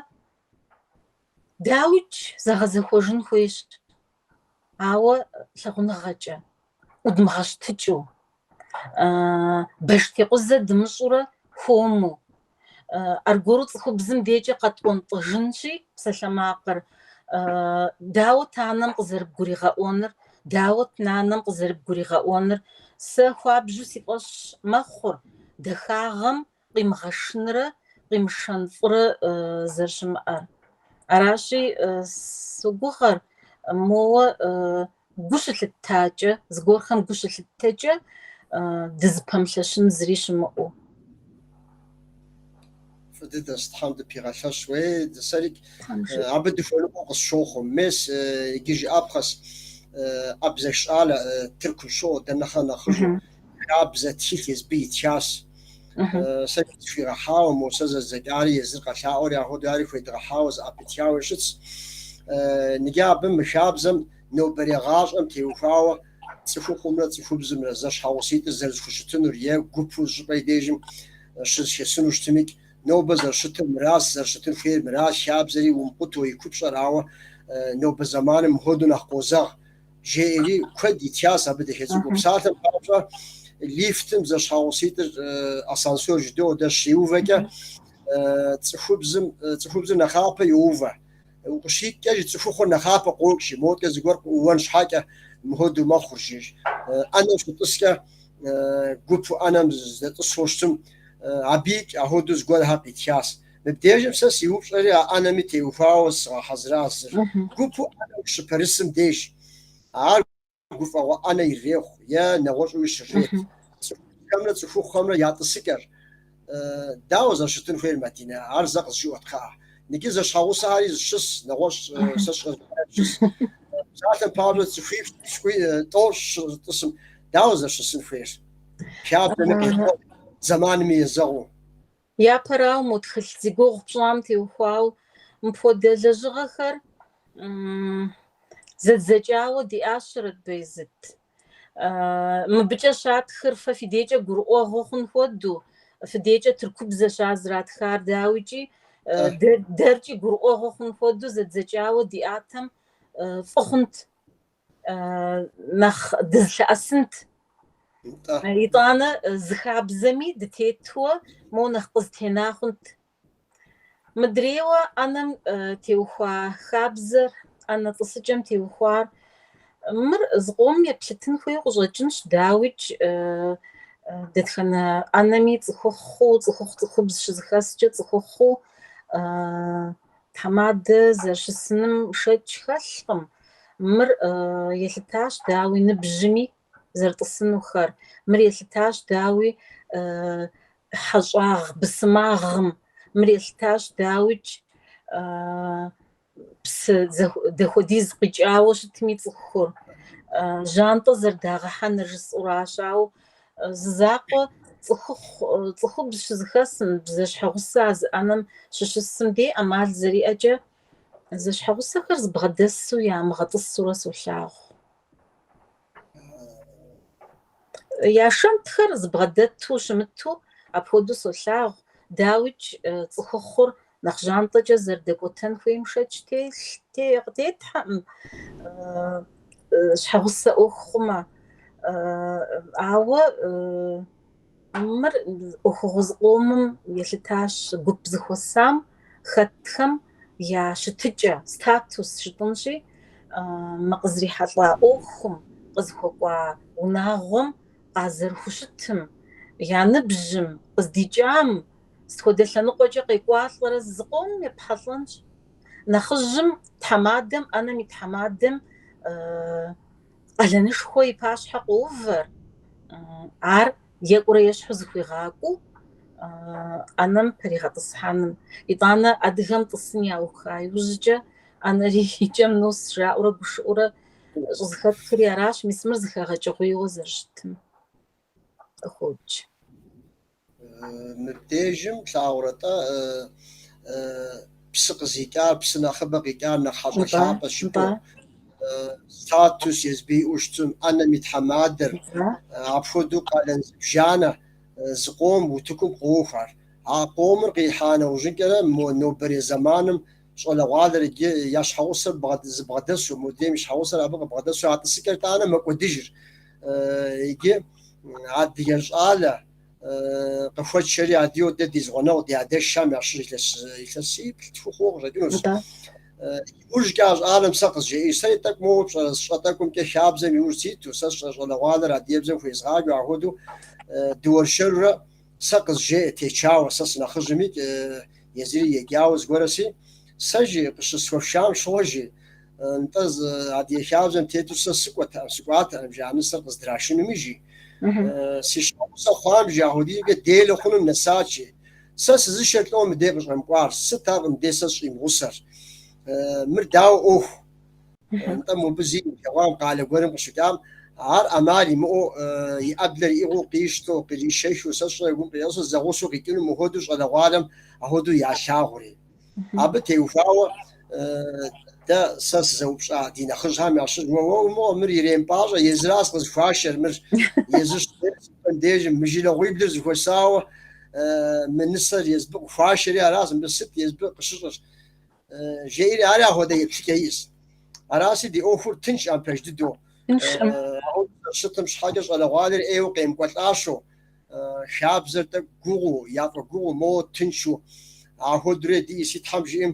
дауикӏ, зэгъэзэхуэжын хуейщ, ауэ лъагъуныгъэкӏэ, ӏудмыгъэщтыкӏыу, баштекъузэ дымыщӏурэ хуэму, аргуэру цӏыхубзым декӏэ къэтӏуэнтӏыжынщи псалъэмакъыр, дауэт анэм къызэрыбгуригъэӏуэныр, дауэт нанэм къызэрыбгуригъэӏуэныр, сэ хуабжьу си фӏэщ мэхъур дахагъэм къимыгъэшынрэ къимышэн фӏырэ зэрыщымыӏэр. Аращи, согугъэр моуэ гу щылъыттакӏэ, зыгуэрхэм гу щылъыттэкӏэ дызыпэмылъэщын зыри щымыӏэу. Фӏы дыдэщ, Тхьэм дыпигъэлъэщ. Уей, сэрикӏ абы дыхуэныкъуэу къысщохъу. Мес, иджы жыӏэпхъэщ, абзэх щӏалэ Тыркум щыӏэу дэ нэхърэ нэхъыжьу хабзэ тхылъ езбы итхащ. Сэ схуигъэхьауэ, мо сэ зэздзэкӏари езыр къэлъаӏуэри ахуэдэу ари хуедгъэхьауэ зэӏэпытхауэ щытщ. Ныджы абы мы хабзэм нобэрей гъащӏэм теухуауэ цӏыхухъумрэ цӏыхубзымрэ зэщхьэгъуситӏыр зэрызэхущытынур е гупу щӏыпӏэ и дежым щызэхэсыну щытымикӏ, нобэ зэрыщытыр мыращ, зэрыщытын хуейр мыращ, хабзэри умыкъутэу и купщӏэр, ауэ нобэ зэманым мыхуэдэу нэхъ къозэгъ, жеӏэри куэд итхащ абы дахэ цӏыкӏуу. Псалъэм папщӏэ, лифтым зэщхьэгъуситӏыр асансёр жыдоӏэ дэ щиувэкӏэ, цӏыхубзым, цӏыхубзыр нэхъапэ йоувэ. Укъыщикӏкӏэ жи цӏыхухъур нэхъапэ къокӏ жи, моткӏэ зыгуэр къыӏууэн щхьэкӏэ мыхуэдэу мэхъур жи. ӏэнэм щытӏыскӏэ гупу ӏэнэм зыдэтӏысу щытым, абыикӏ ахуэдэу зыгуэрхэр къитхащ. Мыбдежым сэ си упщӏэри а ӏэнэми теухуауэ сгъэхьэзыращ зыр. Гупу ӏэнэм ущыпэрысым деж, ар гуфӏэгъуэ ӏэнэ ирехъу е нэгъуэщӏуи щрет. Цӏыхубзхэмрэ цӏыхухъухэмрэ я тӏысыкӏэр дауэ зэрыщытын хуейр, Мадинэ? Ар зэ къызжыӏуэт, кхъыӏэ. Ныджы зэщхьэгъусэхэри зыщыс, нэгъуэщӏ сэ щыс. Псалъэм папщӏэ, цӏыхуипщӏ, пщыкӏуий, тӏощӏ щытӏысым, дауэ зэрыщысын хуейр? Хабзэми къезэгъыу, зэманми езэгъыу. Япэрауэ, мо тхылъ зи гугъу пщӏам теухуауэ мыпхуэдэ лэжьыгъэхэр зэдзэкӏауэ диӏащэрэт Баязыт. Мыбыкӏэ щатхыр фэ фи дежкӏэ гурыӏуэгъуэ хъун хуэдэу, фи дежкӏэ тыркубзэщ ар зэратхар дауикӏи, дэркӏи гурыӏуэгъуэ хъун хуэдэу зэдзэкӏауэ диӏатэм фӏы хъунт. нэхъ дызылъэӏэсынт. Итӏанэ зы хабзэми дытетуэ мо нэхъ къызэтена хъунт. Мыдрейуэ ӏэнэм теухуа хабзэр, ӏэнэ тӏысыкӏэм теухуар, мыр зыкъомым еплъытын хуейуэ къыщӏэкӏынщ, дауикӏ, дэтхэнэ ӏэнэми цӏыхухъуу, цӏыхухъу цӏыхубз щызэхэскӏэ цӏыхухъуу Тхьэмадэ зэрыщысыным шэч хэлъкъым. Мыр елъытащ, дауи, ныбжьми зэрытӏысынухэр. Мыр елъытащ, дауи, хьэщӏагъ бысымагъым. Мыр елъытащ, дауикӏ, псы дапхуэдиз къикӏауэ щытми цӏыхур. Жьантӏэ зэрыдагъэхьэныр жысӏэуращ, ауэ Зы закъуэ цӏыхухъу, цӏыхубз щызэхэсым, зэщхьэгъусэ а зы ӏэнэм щыщысым дей ӏэмал зэриӏэкӏэ зэщхьэгъусэхэр зыбгъэдэсу ямыгъэтӏысурэ солъагъу. Я шэнтхэр зыбгъэдэту щымыту апхуэдэу солъагъу. Дауикӏ, цӏыхухъур нэхъ жьантӏэкӏэ зэрыдэкӏуэтэн хуейм шэч къытетхьэкъым, щхьэгъусэ ӏуэху хъумэ. Ауэ мыр ӏуэхугъуэ зыкъомым елъытащ гуп зэхуэсам хэтхэм я щытыкӏэ, статус жытӏэнщи, мы къызрихьэлӏа ӏуэхум, къызыхуэкӏуа унагъуэм къазэрыхущытым, я ныбжьым, къыздикӏам, Сыт хуэдэ лъэныкъуэкӏэ къекӏуалӏэрэ зыкъомым епхьэлӏэнщ. Нэхъыжьым, тхьэмадэм, ӏэнэм и тхьэмадэм къалэнышхуэ и пащхьэ къоувэр, ар екӏурэ ещхьу зыхуигъакӏуэу ӏэнэм пэригъэтӏысхьэным. Итӏанэ адыгэм тӏысын яуха иужькӏэ ӏэнэри и кӏэм нос жаӏэурэ гушыӏэурэ щӏызэхэтхри аращ, мис мыр зэхэгъэкӏыгъуейуэ зэрыщытым къыхокӏ. Мыбдежым плъагъурэ-тӏэ, псы къызикӏар, псы нэхъыбэ къикӏар нэхъ хьэщӏэ лъапӏэщ жыпӏэу. Статус езбы иӏэу щытым, ӏэнэм и тхьэмадэр, апхуэдэу къалэн зыбжанэ зыкъом утыкум къоху ар. А къомыр къихьа нэужьынкӏэрэ мо нобэрей зэманым щӏалэгъуалэр иджы я щхьэгъусэр зыбгъэдэсу, модрейм и щхьэгъусэр абы къыбгъэдэсу а тӏысыкӏэр тӏанэ мэкӏуэдыжыр. Иджы адыгэ щӏалэ къыхуэтшэри адыгэу дэ ди зы гъунэгъу ди адэшхэм ящыщ илъэс илъэсиплӏ-тху хъууэ къыщӏэкӏынущ. Иужькӏэ а щӏалэм сэ къызжеӏэж, сэри тӏэкӏу моуэ пщӏэрэ сщӏэ тӏэкӏумкӏэ хабзэм иужь ситу, сэ сщӏэ щӏалэгъуалэр адыгэбзэм хуезгъаджэу апхуэдэу дыуэршэрурэ сэ къызжеӏэ течауэ, сэ сынэхъыжьымикӏ езыри еджауэ зыгуэрэси, сэ жи къыщысхуэфшам щыгъуэ жи, нтӏэ адыгэ хабзэм тету сэ сыкӏуэтэкъым, сыкӏуатэкъым жи, а нысэр къыздрашынуми жи. Си щхьэгъусэ хъуам жи, апхуэдизкӏэ делэ хъуным нэсат жи. Сэ сызышэр лӏо мыдей къыщӏэмыкӏуар, сыт ар мыдей сэ сщӏимыгъусэр? Мыр дауэ ӏуэху? Нтӏэ мобы зи имылъэгъуам къалэ гуэрым къыщыкӏам, ар ӏэмал имыӏэу и ӏэблэр иӏыгъыу къищтэу, къришэхыу, сэ сщӏэ гум къигъэсу зэгъусэу къикӏыну мыхуэдэу щӏалэгъуалэм апхуэдэу ялъагъури. Абы теухуауэ дэ сэ сызэупщӏа ди нэхъыжьхэм ящыщ, уэ уэ умыгъуэ, мыр иремыпӏащӏэ, езыращ къызыхуашэр, мыр езыр щыпӏэм дежым, мы жылэгъуиблыр зэхуэсауэ мы нысэр езбы къыхуашэри аращ, мыбы сыт езбы къыщыщӏыр? Жеӏэри ари апхуэдэ еплъыкӏэ иӏэщ. Аращи, ди ӏуэхур тыншкъым пэж дыдэу. Тыншкъым. Щытым щхьэкӏэ щӏалэгъуалэр ӏейуэ къемыкӏуэлӏащэу, хабзэр тӏэкӏу гугъуу, яфӏэгугъуу, моуэ тыншу. Апхуэдэурэ диӏэщи, Тхьэм жиӏэм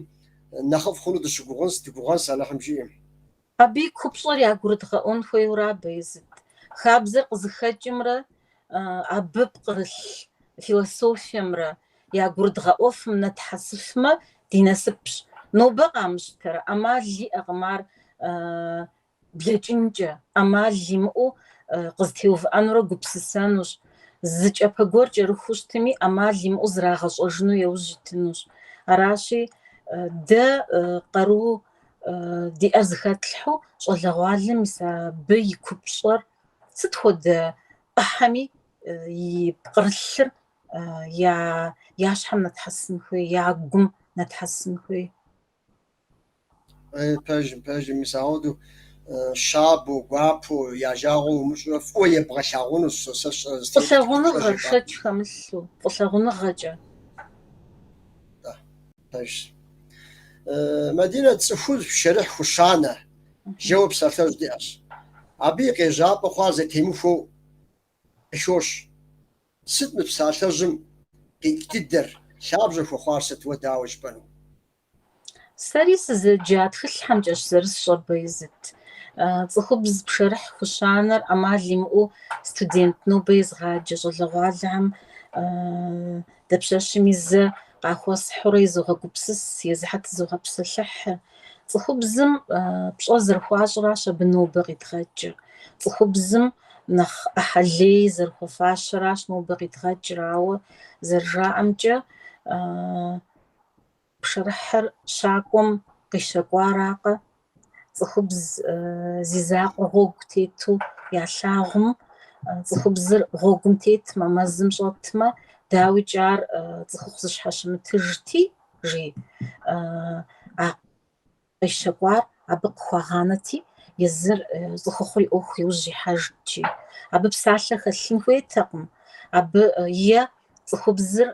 нэхъыфӏ хъуну дыщыгугъынщ, дыгугъэнщ Алыхьым жиӏэм. Абы и купщӏэр ягурыдгъэӏуэн хуейуэра Баязыт. Хабзэр къызыхэкӏымрэ абы пкърылъ философиемрэ ягурыдгъэӏуэфым нэтхьэсыфмэ, ди насыпщ. Нобэ къамыщтэрэ, ӏэмал иӏэкъым ар блэкӏынкӏэ, ӏэмал имыӏэу къызэтеувыӏэнурэ гупсысэнущ. Зы кӏапэ гуэр кӏэрыхуу щытми, ӏэмал имыӏэу зрагъэщӏэжыну яужь итынущ. Аращи, дэ къару диӏэр зыхэтлъхьэу щӏалэгъуалэм мис абы и купщӏэр сыт хуэдэ ӏыхьэми и пкърылъыр я щхьэм нэтхьэсын хуей, я гум нэтхьэсын хуей. Пэжым, пэжым, мис апхуэдэу щабэу, гуапэу, я жагъуэ умыщӏурэ фӏыуэ ебгъэлъагъунущ, сэ сщӏэрэ зытет Фӏылъагъуныгъэ купщӏэр жыпӏа. шэч хэмылъу, фӏылъагъуныгъэкӏэ. Пэжщ. Мадинэ, цӏыхубз пшэрыхь хущанэ, жэуэ псалъэжь диӏэщ. Абы и къежьапӏэ хъуар зэтемыхуэу къыхощ. Сыт мы псалъэжьым къикӏ дыдэр, лъабжьэ хуэхъуар сыт, уэ дауэ жыпӏэну? Сэри сызэджа тхылъхэмкӏэщ зэрысщӏэр Баязыт. Цӏыхубз пшэрыхь хущанэр ӏэмал имыӏэу студент нобэ езгъаджэ щӏалэгъуалэхэм дапщэщми зэ къахуэсхьурэ изогъэгупсыс, езыхьэр тызогъэпсэлъыхь. Цӏыхубзым пщӏэ зэрыхуащӏращ абы нобэ къидгъэкӏыр. Цӏыхубзым нэхъ ӏыхьэ лей зэрыхуэфащэращ нобэ къидгъэкӏыр, ауэ зэрыжаӏэмкӏэ, Пшэрыхьыр щакӏуэм къищэкӏуаракъэ, цӏыхубз зи закъуэ гъуэгу тету ялъагъум, цӏыхубзыр гъуэгум тетмэ, мэзым щӏэтмэ, дауикӏ ар цӏыхухъу зыщхьэщымытыжти, жи, а къищэкӏуар абы къыхуагъанэти, езыр цӏыхухъур и ӏуэху иужь ихьэжт, жи. Абы псалъэ хэлъын хуейтэкъым, абы е цӏыхубзыр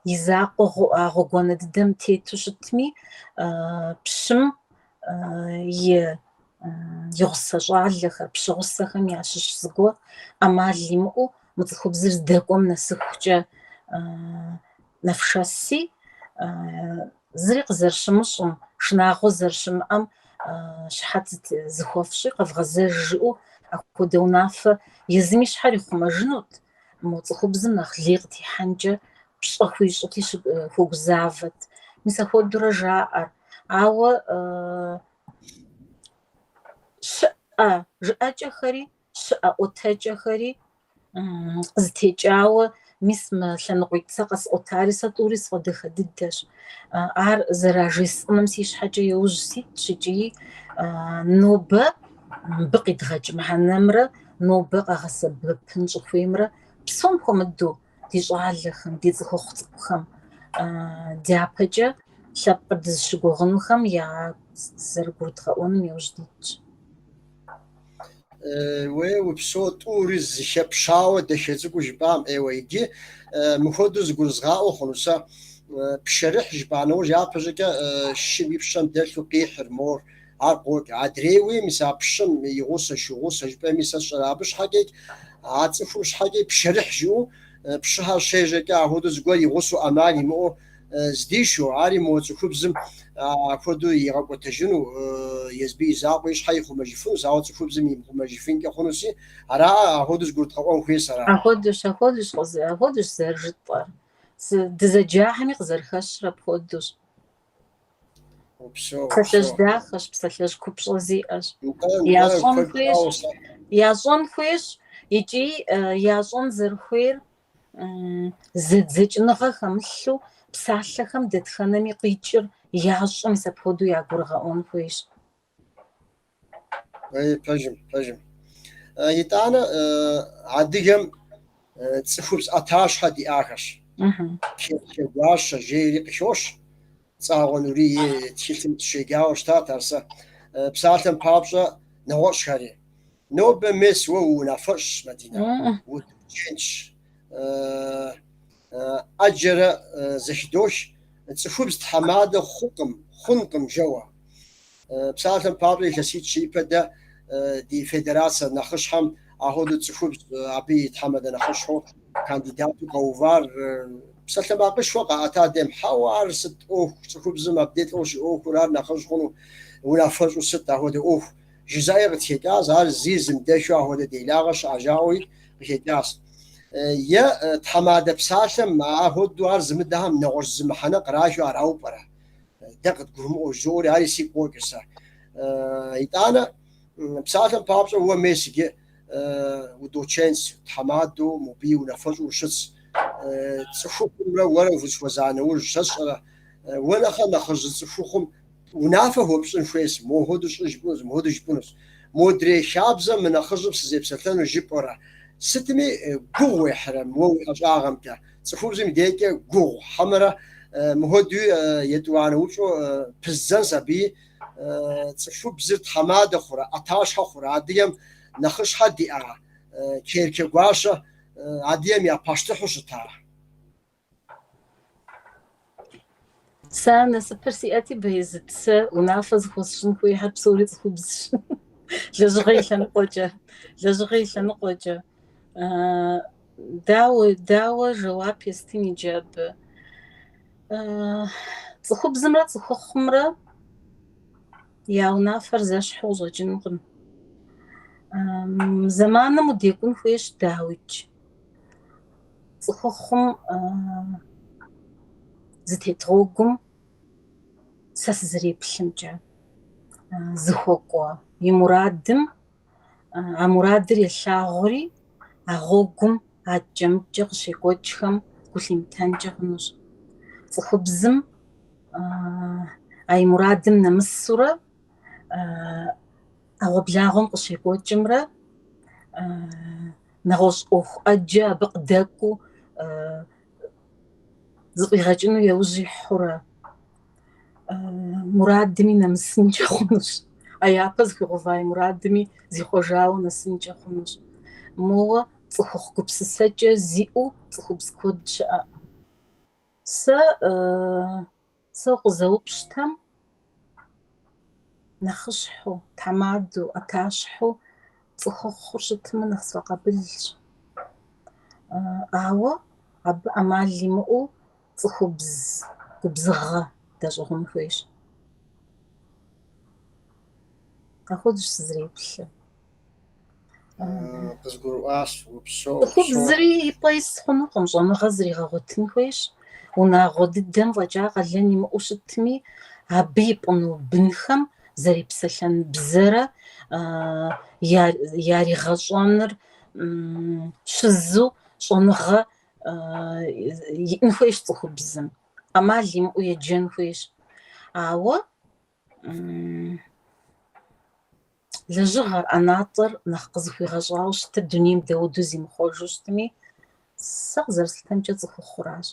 и закъуэ а гъуэгуанэ дыдэм тету щытми, пщым и и гъусэ щӏалэхэр, пщы гъусэхэм ящыщ зыгуэр ӏэмал имыӏэу мы цӏыхубзыр здэкӏуэм нэсыхукӏэ нэфшэси, зыри къызэрыщымыщӏым, шынагъуэ зэрыщымыӏэм щыхьэт зыхуэфщӏи къэвгъэзэж жиӏэу апхуэдэ унафэ езым и щхьэр ихъумэжынут, мо цӏыхубзым нэхъ лей къытехьэнкӏэ пщӏэ хуищӏти хуэгузавэт. Мис апхуэдэурэ жаӏэр. Ауэ щыӏэ жыӏэкӏэхэри, щыӏэ ӏуэтэкӏэхэри къызытекӏауэ мис мы лъэныкъуитӏ сэ къэсӏуэтари сэ тӏури сфӏэдахэ дыдэщ. Ар зэражесӏэным си щхьэкӏэ яужь ситщ икӏи нобэ мыбы къидгъэкӏ мыхьэнэмрэ нобэ къэгъэсэбэпын щӏыхуеймрэ псом хуэмыдэу ди щӏалэхэм, ди цӏыхухъу цӏыкӏухэм дяпэкӏэ лъэпкъыр дызыщыгугъынухэм я зэрыгурыдгъэӏуэным иужь дитщ. Уей, упсэу тӏури зыхэпщауэ дахэ цӏыкӏуу жыпӏам ӏейуэ. Иджы мыхуэдэу зыгурызгъаӏуэ хъуну сэ, пшэрыхь жыпӏа нэужь япэщӏыкӏэ шым и пщэм дэлъу къихьыр мор, ар къокӏ. Адрейуи мис а пщым и гъусэ, шу гъусэ жыпӏэми сэ сщӏэрэ, абы щхьэкӏэ а цӏыхум щхьэкӏи пшэрыхь жиӏэу пщыхэр щежьэкӏэ апхуэдэу зыгуэр и гъусэу ӏэмал имыӏэу здишу, ари мо цӏыхубзым апхуэдэу игъэкӏуэтэжыну, езбы и закъуэ и щхьэ ихъумэжыфынущ, ауэ цӏыхубзым имыхъумэжыфынкӏэ хъунуси, ара апхуэдэу зыгурыдгъэӏуэн хуейс ара? Апхуэдэущ, апхуэдэущ, апхуэдэущ зэрыжытӏэр. Дызэджахэми къызэрыхэщыр апхуэдэущ. Упсэу, Псалъэжь упсэу. дахэщ, псалъэжь купщӏэ зиӏэщ. Нтӏэ, нтӏэ, Ящӏэн куэд хуейщ, щӏауэ сэ. ящӏэн хуейщ икӏи ящӏэн зэрыхуейр зэдзэкӏыныгъэ хэмылъу псалъэхэм дэтхэнэми къикӏыр ящӏэу мис апхуэдэу ягурыгъэӏуэн хуейщ. Ей, пэжым, пэжым. Итӏанэ адыгэм цӏыхубз ӏэтащхьэ диӏахэщ. Керке гуащэ жери къыхощ. Цӏагъуэ Нурий и тхылъым сыщеджауэ щытат ар сэ. Псалъэм папщӏэ, нэгъуэщӏхэри. Нобэ мес уэ уунафэщӏщ, Мадинэ, удочентщ. ӏэджэрэ зэхыдох, цӏыхубз тхьэмадэ хъукъым, хъункъым жэуэ. Псалъэм папщӏэ, илъэситӏ-щы ипэ дэ ди федерацэ нэхъыщхьэм ахуэдэу цӏыхубз абы и тхьэмадэ нэхъыщхьэу кандидату къэувар псалъэмакъышхуэ къаӏэта дэм. Хьэуэ, ар сыт ӏуэху, цӏыхубзым абдей лӏо щиӏуэхур, ар нэхъыжь хъуну, унафэщӏу сыт ахуэдэ ӏуэху жызыӏэи къытхэкӏащ, ар зи зымыдэххэу ахуэдэ делагъэ щыӏэ жаӏэуи къыхэкӏащ. Е тхьэмадэ псалъэм ахуэдэу ар зымыдэхэм нэгъуэщӏ зы мыхьэнэ кърахыу арауэ пӏэрэ? Дэ къыдгурымыӏуэу жызоӏэри, ари сигу къокӏыр сэ. Итӏанэ, псалъэм папщӏэ, уэ мес иджы удочентщ, тхьэмадэу, мобы и унафэщӏу ущытщ. Цӏыхухъумрэ уэрэ узэхуэза нэужь, сэ сщӏэрэ, уэ нэхъэ нэхъыжь цӏыхухъум унафэ хуэпщӏын хуейщ, мохуэдэу щӏы жыпӏэнущ, мохуэдэу жыпӏэнущ. Модрей хабзэм мы нэхъыжьым сызепсэлъэну жыпӏэрэ, сытми гугъу уехьрэ уэ уи ӏэщӏагъэмкӏэ? Цӏыхубзым и дежкӏэ гугъу хьэмэрэ мыхуэдэуи етӏуанэ упщӏэу пыздзэнщ абыи, цӏыхубзыр тхьэмадэ хъурэ, ӏэтащхьэ хъурэ, адыгэм нэхъыщхьэ диӏа Керке гуащэ адыгэм я пащтыхьу щыта? Сэ насыпыр сиӏэти, Баязыт, сэ унафэ зыхуэсщӏын хуейхэр псори цӏыхубзщ. Лэжьыгъэ и лъэныкъуэкӏэ, лэжьыгъэ и лъэныкъуэкӏэ. Дауэ, дауэ жэуап естын иджы абы? Цӏыхубзымрэ цӏыхухъумрэ я унафэр зэщхьу къыщӏэкӏынкъым. Зэманым удекӏун хуейщ, дауикӏ. Цӏыхухъум зытет гъуэгум сэ сызэреплъымкӏэ, зыхуэкӏуэ и мурадым, а мурадыр елъагъури, а гъуэгум адэкӏэ-мыдэкӏэ къыщекӏуэкӏхэм гу лъимытэнкӏэ хъунущ. Цӏыхубзым а и мурадым нэмысурэ ӏэгъуэблагъуэм къыщекӏуэкӏымрэ нэгъуэщӏ ӏуэху ӏэджэ абы къыдэкӏуэу зыфӏигъэкӏыну яужь ихьурэ мурадми нэмысынкӏэ хъунущ. А япэ зыхуигъэува и мурадми зихъуэжауэ нэсынкӏэ хъунущ. Моуэ цӏыхухъу гупсысэкӏэ зиӏэу цӏыхубз куэд щыӏэкъым. Сэ Сэ укъызэупщӏтэм, нэхъыщхьэу, тхьэмадэу, ӏэтащхьэу цӏыхухъур щытмэ нэхъ сфӏэкъабылщ. Ауэ абы ӏэмал имыӏэу цӏыхубз губзыгъэ дэщӏыгъун хуейщ. Апхуэдэущ сызэреплъыр. Къызгурыӏуащ, упсэу, упсэу. Цӏыхубзри и пӏэ ис хъунукъым, щӏэныгъэ зригъэгъуэтын хуейщ. Унагъуэ дыдэм фӏэкӏа къалэн имыӏэу щытми, абы ипӏыну бынхэм зэрепсэлъэн бзэрэ яригъэщӏэныр щызу щӏэныгъэ иӏэн хуейщ цӏыхубзым. ӏэмал имыӏэу еджэн хуейщ. Ауэ Лэжьыгъэр, ӏэнатӏэр нэхъ къызыхуигъэщӏауэ щытыр дунейм дауэдэу зимыхъуэжу щытми, сэ къызэрыслъытэмкӏэ цӏыхухъуращ.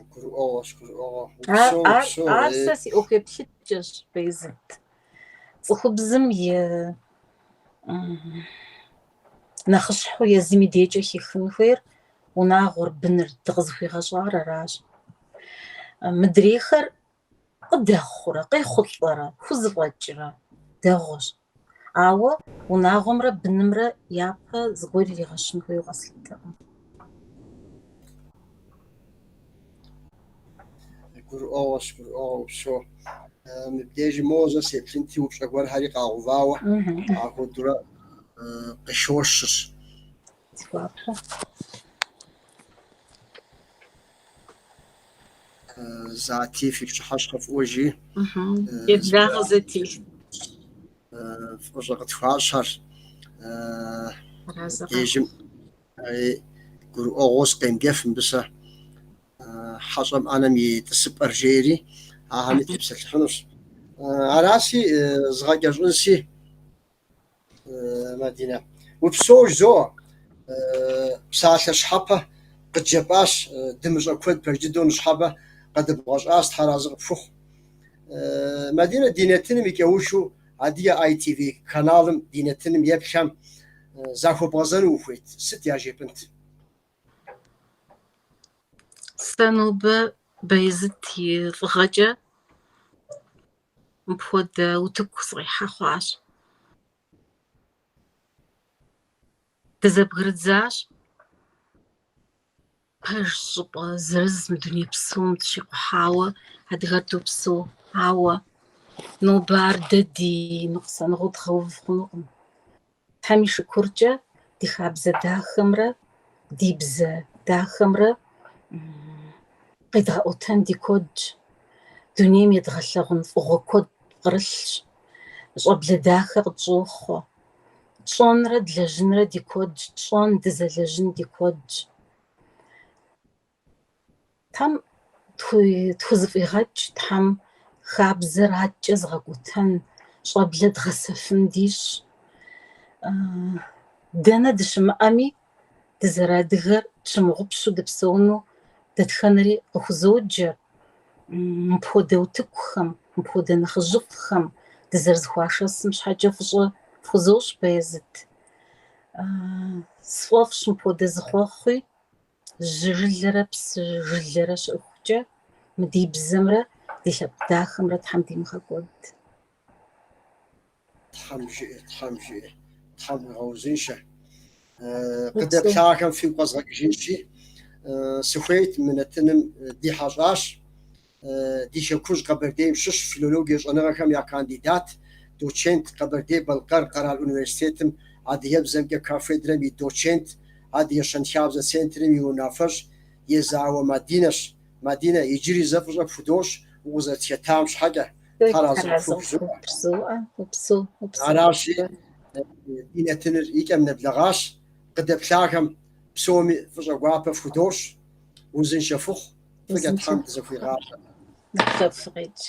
Гурыӏуэгъуэщ, гурыӏуэгъуэ. Ар, Упсэу, ар, упсэу. ар сэ си ӏуэху еплъыкӏэщ, Бейзыт. Цӏыхубзым и нэхъыщхьэу езым и дежкӏэ хихын хуейр унагъуэр, быныр дыкъызыхуигъэщӏар аращ. Мыдрейхэр къыдэхъурэ, къехъулӏэрэ, хузэфӏэкӏрэ дэгъуэщ. Ауэ унагъуэмрэ бынымрэ япэ зыгуэр иригъэщын хуейуэ къэслъытэкъым. Гурыӏуэгъуэщ, гурыӏуэгъуэ, упсэу. Мыбдежым моуэ зэ сеплъынти, упщӏэ гуэрхэри къагъэувауэ, апхуэдэурэ къыхощыр. Си гуапэ. Зати, фи пщыхьэщхьэ фӏыуэ жи. Еблагъэ, Зати. Фӏыщӏэ къытхуащӏхэр. Мыбдежым гурыӏуэгъуэу сыкъемыджэф мыбы сэ. Хьэщӏэм ӏэнэм и тӏысыпӏэр жери, ахэми тепсэлъыхьынущ. Араси, згъэкӏэщӏынси, Мадинэ. Упсэу жызоӏэ, псалъэ щхьэпэ къыджепӏащ, дымыщӏэ куэд пэж дыдэу ныщхьэбэ къэдыбгъэщӏащ, Тхьэр арэзы къыпхухъу. Мадинэ, ди нэтыным и кӏэухыу Адыгэ ITV каналым ди нэтыным еплъхэм захуэбгъэзэну ухуейт, сыт яжепӏынт? Сэ нобэ Бейзыт и фӏыгъэкӏэ мыпхуэдэ утыку сыкъихьэ хъуащ. Дызэбгрыдзащ. Пэжщ, щӏыпӏэ зырыз мы дуней псом дыщикъухьауэ адыгэр допсэу, ауэ нобэ ар дэ ди ныкъусаныгъэу дгъэув хъунукъым. Тхьэм и шыкуркӏэ ди хабзэ дахэмрэ ди бзэ дахэмрэ къедгъэӏуэтэн ди куэдщ, дунейм едгъэлъагъун фӏыгъуэ куэд тпкърылъщ, щӏэблэ дахэ къытщӏохъуэ. Тщӏэнрэ длэжьынрэ ди куэдщ, тщӏэн, дызэлэжьын ди куэдщ. Тхьэм тхузэфӏигъэкӏ, Тхьэм хабзэр адэкӏэ зыгъэкӏуэтэн, щӏэблэ дгъэсэфын дищӏ. Дэнэ дыщымыӏэми, дызэрыадыгэр тщымыгъупщу дыпсэуну дэтхэнэри къыхузоджэ. Мыпхуэдэ утыкухэм, мыпхуэдэ нэхъыжьыфӏхэм дызэрызэхуашэсым щхьэкӏэ фӏыщӏэ фхузощӏ, Бэязыт. Сфӏэфӏщ мыпхуэдэ зы хъуэхъуи, Жьы жылэрэ псы жылэрэ щыӏэхукӏэ мы ди бзэмрэ ди лъэпкъ дахэмрэ Тхьэм димыгъэкӏуэд. Тхьэм жиӏэ, Тхьэм жиӏэ, Тхьэм уигъэузыншэ. Къыдэплъахэм фигу къэзгъэкӏыжынщи, сыхуейт мы нэтыным ди хьэщӏащ, ди хэкужь Къэбэрдейм щыщ филологие щӏэныгъэхэм я кандидат, дочент, Къэбэрдей-Балъкъэр къэрал университетым адыгэбзэмкӏэ кафедрэм и дочент, Адыгэ щэнхабзэ центрым и унафэщӏ Езауэ Мадинэщ. Мадинэ, иджыри зэ фӏыщӏэ пхудощӏ укъызэрытхэтам щхьэкӏэ. Тхьэр арэзы къыпхухъу жызоӏэ. Аращи, ди нэтыныр и кӏэм нэблэгъащ. Къыдэплъахэм псоми фӏыщӏэ гуапэ фхудощӏ. Узыншэ фыхъу, фӏыкӏэ Тхьэм дызэхуигъазэ. Нэху фыкъекӏ.